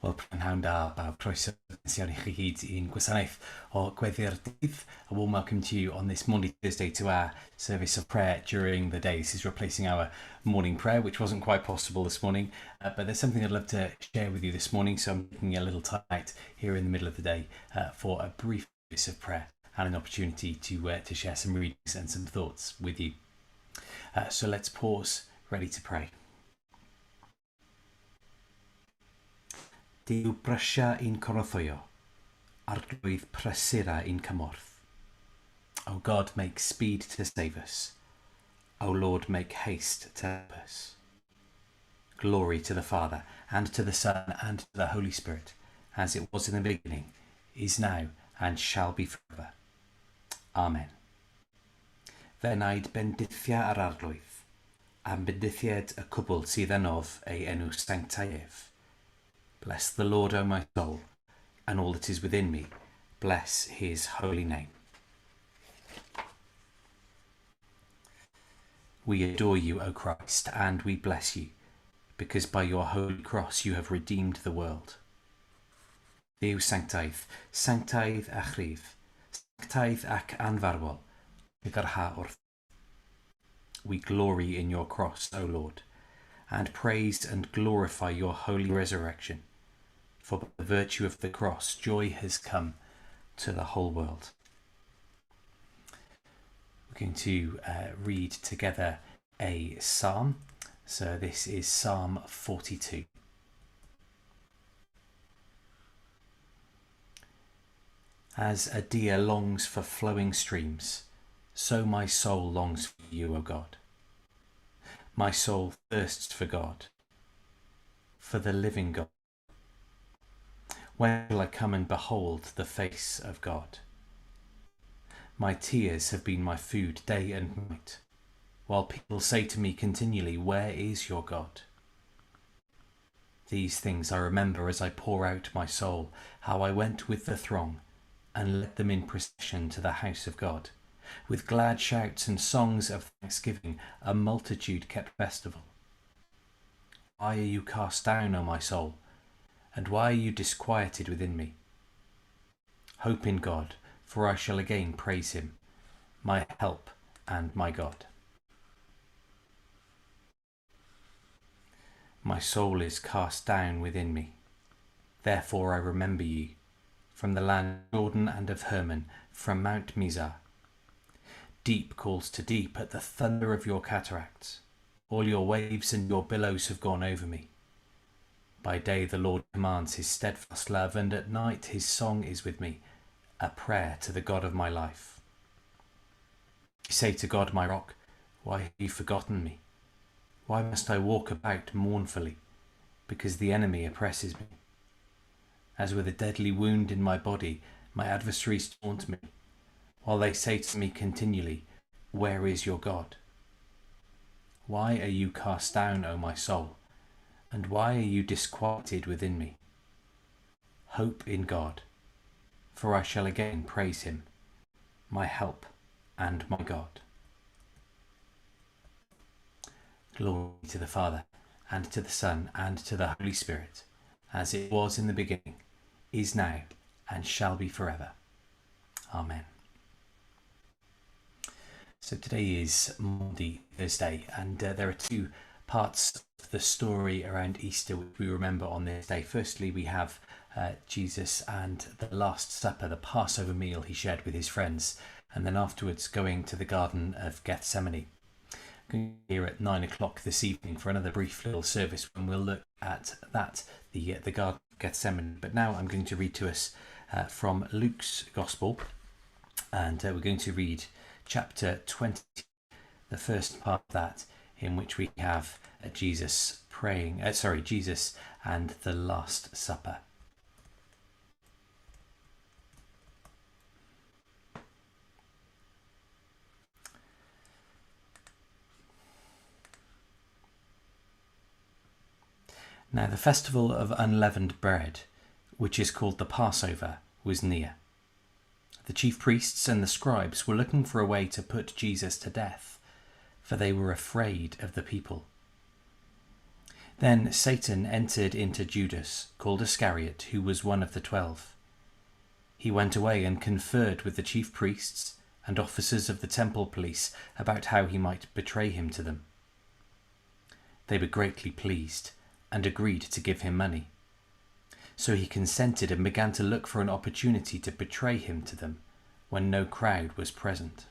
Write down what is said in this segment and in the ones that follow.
Wel, prynhawn da bawb, croeso iawn i chi gyd i'n gwasanaeth o Gweddi'r Dydd. A warm welcome to you on this Maundy Thursday to our service of prayer during the day. This is replacing our morning prayer, which wasn't quite possible this morning, uh, but there's something I'd love to share with you this morning, so I'm taking a little time out here in the middle of the day uh, for a brief service of prayer and an opportunity to, uh, to share some readings and some thoughts with you. Uh, so let's pause, ready to pray. Duw brysia i'n cynorthwyo, Arglwydd prysura i'n cymorth. O God, make speed to save us. O Lord, make haste to help us. Glory to the Father, and to the Son, and to the Holy Spirit, as it was in the beginning, is now, and shall be forever. Amen. Fy enaid bendithia yr Arglwydd, a bendithied y cwbl sydd ynof ei enw sanctaidd ef. Bless the Lord, O my soul, and all that is within me, bless his holy name. We adore you, O Christ, and we bless you, because by your holy cross you have redeemed the world. Dduw sanctaidd, sanctaidd a chryf, sanctaidd ac anfarwol, trugarha wrth. We glory in your cross, O Lord, and praise and glorify your holy resurrection. For by the virtue of the cross, joy has come to the whole world. We're going to uh, read together a psalm. So this is Psalm 42. As a deer longs for flowing streams, so my soul longs for you, O God. My soul thirsts for God, for the living God. When shall I come and behold the face of God? My tears have been my food day and night, while people say to me continually, Where is your God? These things I remember as I pour out my soul, how I went with the throng and led them in procession to the house of God. With glad shouts and songs of thanksgiving, a multitude kept festival. Why are you cast down, O my soul? And why are you disquieted within me? Hope in God, for I shall again praise him, my help and my God. My soul is cast down within me. Therefore I remember you from the land of Jordan and of Hermon, from Mount Mizar. Deep calls to deep at the thunder of your cataracts. All your waves and your billows have gone over me. By day the Lord commands his steadfast love, and at night his song is with me, a prayer to the God of my life. I say to God, my rock, why have you forgotten me? Why must I walk about mournfully? Because the enemy oppresses me. As with a deadly wound in my body, my adversaries taunt me, while they say to me continually, Where is your God? Why are you cast down, O my soul? And why are you disquieted within me? Hope in God, for I shall again praise him, my help and my God. Glory to the Father, and to the Son, and to the Holy Spirit, as it was in the beginning, is now, and shall be forever. Amen. So today is Maundy Thursday, and uh, there are two parts of the story around Easter which we remember on this day. Firstly, we have uh, Jesus and the Last Supper, the Passover meal he shared with his friends, and then afterwards going to the Garden of Gethsemane. Here at nine o'clock this evening for another brief little service when we'll look at that, the, uh, the Garden of Gethsemane. But now I'm going to read to us uh, from Luke's Gospel, and uh, we're going to read chapter 20, the first part of that, in which we have uh, Jesus praying, uh, sorry, Jesus and the Last Supper. Now, the festival of unleavened bread, which is called the Passover, was near. The chief priests and the scribes were looking for a way to put Jesus to death, for they were afraid of the people. Then Satan entered into Judas, called Iscariot, who was one of the 12. He went away and conferred with the chief priests and officers of the temple police about how he might betray him to them. They were greatly pleased and agreed to give him money. So he consented and began to look for an opportunity to betray him to them when no crowd was present.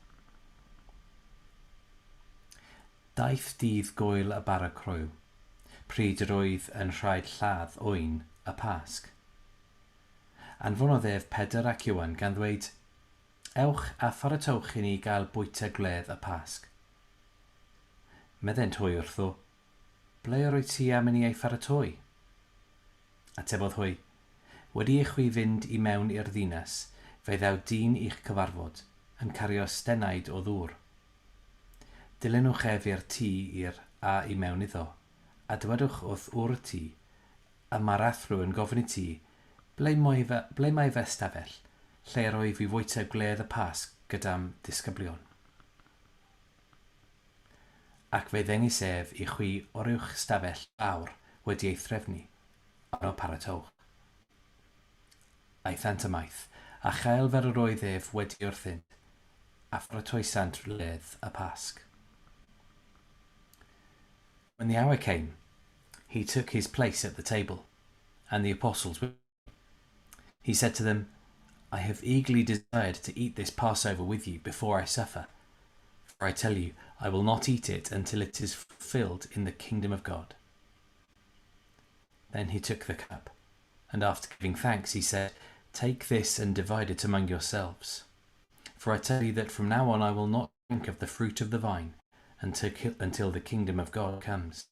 Daeth dydd gŵyl y bara croyw, pryd yr oedd yn rhaid lladd oen y Pasg. Anfonodd ef Pedr ac Ioan gan ddweud, Ewch a pharatowch i ni gael bwyta gwledd y Pasg. Meddent hwy wrtho, Ble yr wyt ti am i ni ei pharatoi? Atebodd hwy, Wedi i chwi fynd i mewn i'r ddinas, fe ddaw dyn i'ch cyfarfod, yn cario stenaid o ddŵr. Dilynwch ef i'r tŷ i'r a i mewn iddo, a dywedwch wrth ŵr y tŷ, Y mae'r athro yn gofyn i ti, Ble mae fy, ble mae fy ystafell, lle yr wyf i fwyta gwledd y Pasg gyda'm disgyblion? Ac fe ddengys ef i chwi oruwch stafell fawr wedi ei threfnu, yno paratowch. Aethant ymaith, a chael fel yr oedd ef wedi wrthynt, a pharatoesant wledd y Pasg. When the hour came, he took his place at the table, and the apostles with him. He said to them, I have eagerly desired to eat this Passover with you before I suffer. For I tell you, I will not eat it until it is fulfilled in the kingdom of God. Then he took the cup, and after giving thanks, he said, Take this and divide it among yourselves. For I tell you that from now on I will not drink of the fruit of the vine until, until the kingdom of God comes.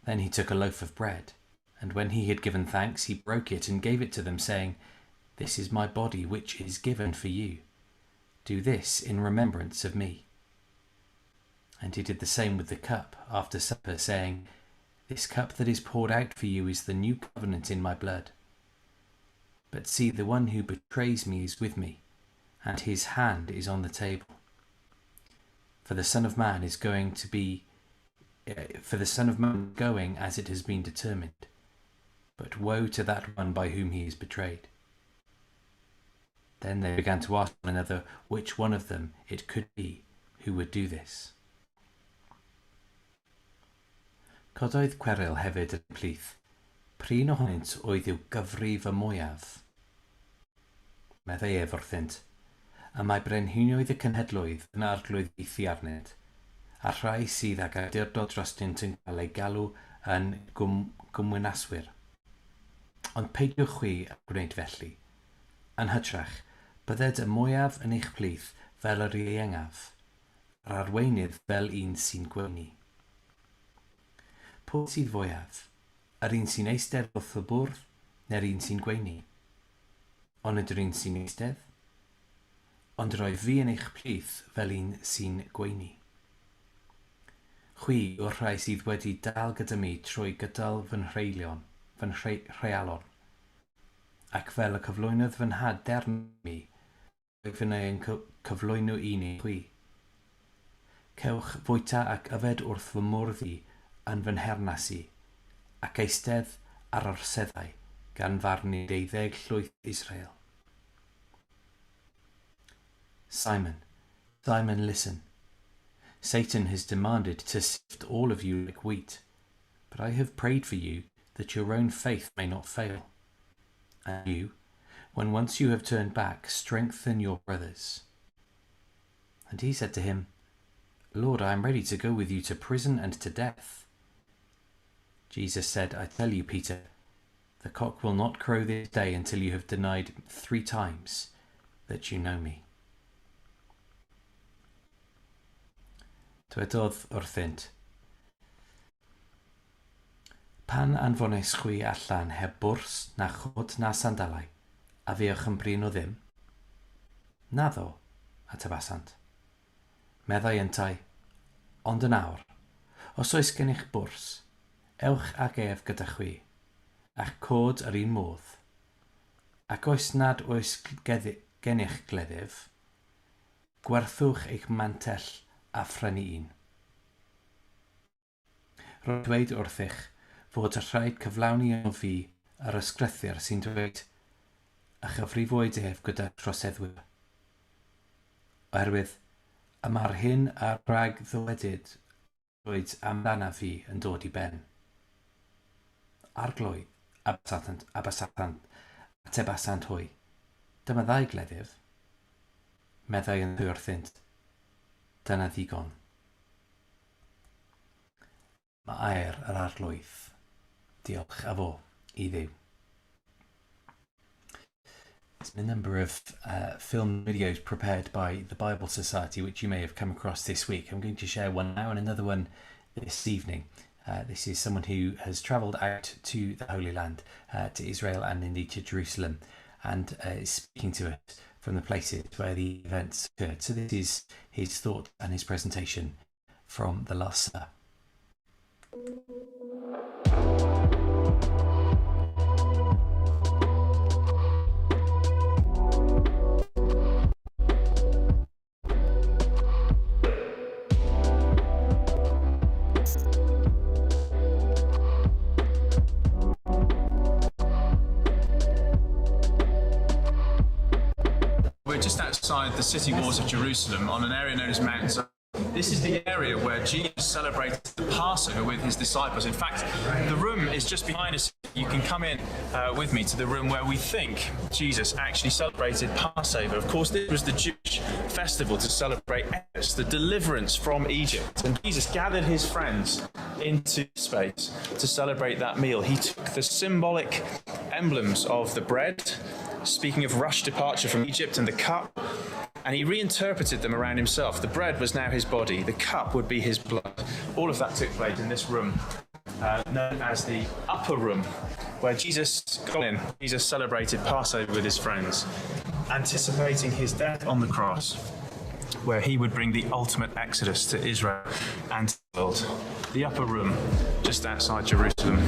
Then he took a loaf of bread, and when he had given thanks, he broke it and gave it to them, saying, This is my body, which is given for you. Do this in remembrance of me. And he did the same with the cup after supper, saying, This cup that is poured out for you is the new covenant in my blood. But see, the one who betrays me is with me, and his hand is on the table. For the Son of Man is going to be, for the Son of Man going as it has been determined. But woe to that one by whom he is betrayed. Then they began to ask one another which one of them it could be who would do this. Cododd cweryl hefyd yn eu plith, p'run ohonynt oedd i'w gyfrif y mwyaf? Meddai ef wrthynt, Y mae brenhinoedd y cenhedloedd yn arglwyddiaethu arnynt, a'r rhai sydd ag awdurdod drostynt yn cael eu galw yn gymwynaswyr. Ond peidiwch chwi â gwneud felly. Yn hytrach, bydded y mwyaf yn eich plith fel yr ieuengaf, a'r arweinydd fel un sy'n gweini. Pwy sydd fwyaf, yr un sy'n eistedd wrth y bwrdd neu'r un sy'n gweini? Onid yr un sy'n eistedd? Ond yr oedd fi yn eich plith fel un sy'n gweini. Chwi yw'r rhai sydd wedi dal gyda mi trwy gydol fy nhreialion, fy nhreialon. Ac fel y cyflwynodd fy nhad dern i mi, Rwyf innau yn cyflwyno un i chwi. Cewch fwyta ac yfed wrth fy mwrdd i yn fy nheyrnas i, ac eistedd ar orseddau gan farnu deuddeg llwyth Israel. Simon, Simon, listen. Satan has demanded to sift all of you like wheat, but I have prayed for you that your own faith may not fail. And you, when once you have turned back, strengthen your brothers. And he said to him, Lord, I am ready to go with you to prison and to death. Jesus said, I tell you, Peter, the cock will not crow this day until you have denied three times that you know me. Dwedodd wrthynt, Pan anfonais chwi allan heb bwrs na chôt na sandalau, a fuoch yn brin o ddim? Naddo, atebasant. Meddai yntau, Ond yn awr, os oes gennych bwrs, ewch ag ef gyda chwi, a'ch cod yr un modd. Ac oes nad oes gennych gleddyf, gwerthwch eich mantell a phrynu un. Rwy'n dweud wrthych fod rhaid cyflawni o fi yr ysgrythur sy'n dweud, a chyfrifwyd ef gyda troseddwyr. Oherwydd, y mae'r hyn a rhag ddywedyd dweud amdanaf fi yn dod i ben. Arglwydd, abasant, abasant, atebasant hwy. Dyma ddau gleddyf. Meddai yn wrthynt. Dyna ddigon. Mae air yr Arglwydd. Diolch a fo i Dduw. There's been a number of film videos prepared by the Bible Society, which you may have come across this week. I'm going to share one now and another one this evening. This is someone who has travelled out to the Holy Land, to Israel and indeed to Jerusalem, and is speaking to us from the places where the events occurred. So this is his thought and his presentation from the Last Supper. We're just outside the city walls of Jerusalem on an area known as Mount Zion. This is the area where Jesus celebrated the Passover with his disciples. In fact, the room is just behind us. You can come in with me to the room where we think Jesus actually celebrated Passover. Of course, this was the Jewish festival to celebrate Exodus, the deliverance from Egypt. And Jesus gathered his friends into space to celebrate that meal. He took the symbolic emblems of the bread, speaking of rush departure from Egypt, and the cup, and he reinterpreted them around himself. The bread was now his body, the cup would be his blood. All of that took place in this room, known as the upper room, where Jesus got in. Jesus celebrated Passover with his friends, anticipating his death on the cross, where he would bring the ultimate exodus to Israel and to the world. The upper room, just outside Jerusalem.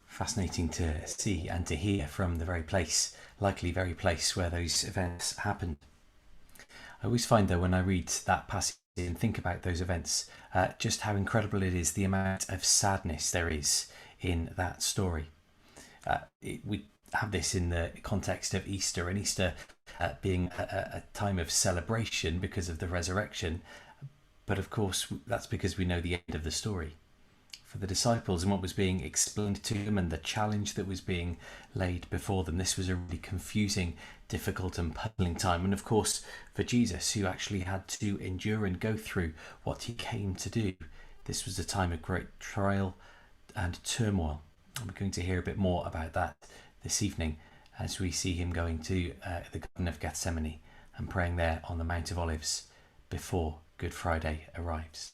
Fascinating to see and to hear from the very place, likely very place where those events happened. I always find, though, when I read that passage and think about those events, just how incredible it is, the amount of sadness there is in that story. We have this in the context of Easter, and Easter being a time of celebration because of the resurrection. But of course, that's because we know the end of the story. For the disciples and what was being explained to them and the challenge that was being laid before them, this was a really confusing, difficult and puzzling time. And of course, for Jesus, who actually had to endure and go through what he came to do, this was a time of great trial and turmoil. And we're going to hear a bit more about that this evening as we see him going to the Garden of Gethsemane and praying there on the Mount of Olives before Good Friday arrives.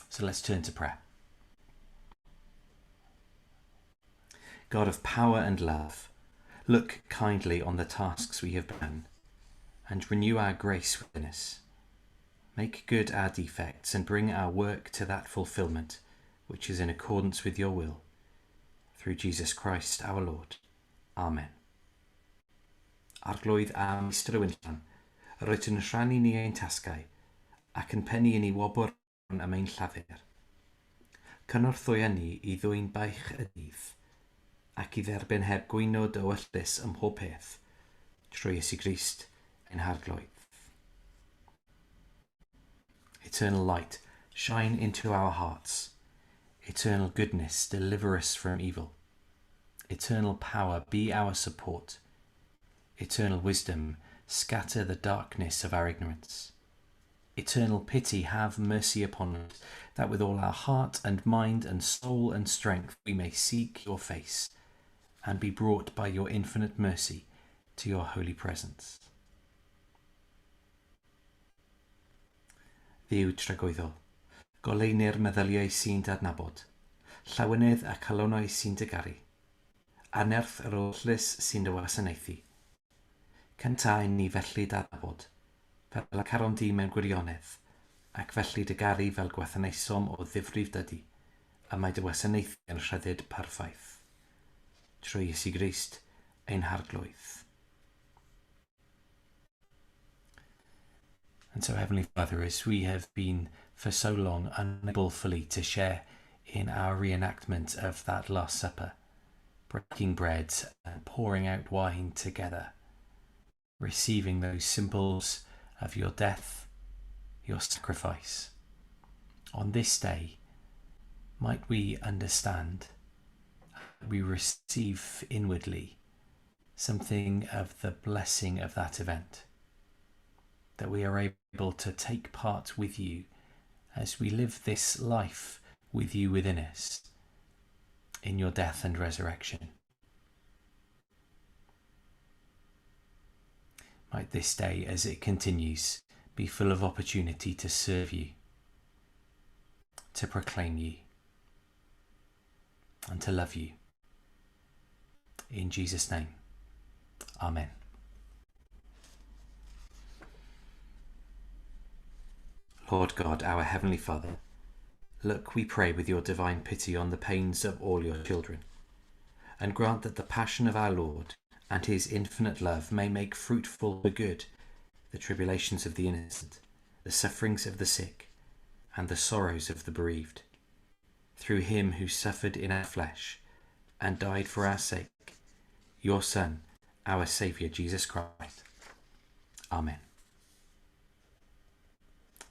So let's turn to prayer. God of power and love, look kindly on the tasks we have begun and renew our grace within us. Make good our defects and bring our work to that fulfilment which is in accordance with your will. Through Jesus Christ our Lord. Amen. Arglwydd a Meistr y Winllan, yr wyt yn rhannu ni ein tasgau ac yn pennu i ni wobr am ein llafur. Cynorthwya ni i ddwyn baich y dydd ac i dderbyn heb gwyno dy ewyllys ym mhob peth, trwy Iesu Grist ein Harglwydd. Eternal light, shine into our hearts. Eternal goodness, deliver us from evil. Eternal power, be our support. Eternal wisdom, scatter the darkness of our ignorance. Eternal pity, have mercy upon us, that with all our heart and mind and soul and strength we may seek your face and be brought by your infinite mercy to your holy presence. Dduw tragwyddol, goleuni'r meddyliau sy'n dadnabod, llawenydd a calonau sy'n dy garu, anerth yr ewyllys sy'n dy wasanaethu. Cyntaf ni felly dadnabod, fel y carom di mewn gwirionedd, ac felly dy garu fel gwasanaethom o ddifrif dydi, a mae dy wasanaethu yn rhyddid perffaith. Trwy Iesu Grist, ein Harglwydd. And so, Heavenly Father, as we have been for so long unable fully to share in our reenactment of that Last Supper, breaking bread and pouring out wine together, receiving those symbols of your death, your sacrifice, on this day, might we understand, we receive inwardly something of the blessing of that event, that we are able to take part with you as we live this life with you within us, in your death and resurrection. Might this day, as it continues, be full of opportunity to serve you, to proclaim you, and to love you. In Jesus' name, Amen. Lord God, our Heavenly Father, look, we pray, with your divine pity on the pains of all your children, and grant that the passion of our Lord and his infinite love may make fruitful for good the tribulations of the innocent, the sufferings of the sick, and the sorrows of the bereaved. Through him who suffered in our flesh and died for our sake, your Son, our Saviour, Jesus Christ. Amen.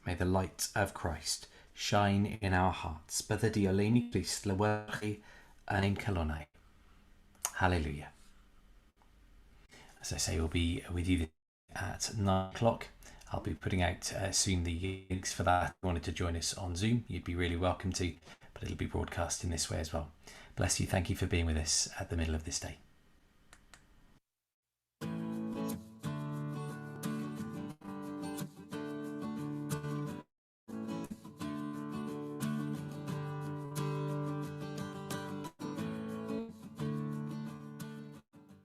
May the light of Christ shine in our hearts. Bydded i oleuni Crist lewyrchu yn ein calonnau. Hallelujah. As I say, we'll be with you at 9 o'clock. I'll be putting out soon the links for that. If you wanted to join us on Zoom, you'd be really welcome to, but it'll be broadcast in this way as well. Bless you. Thank you for being with us at the middle of this day.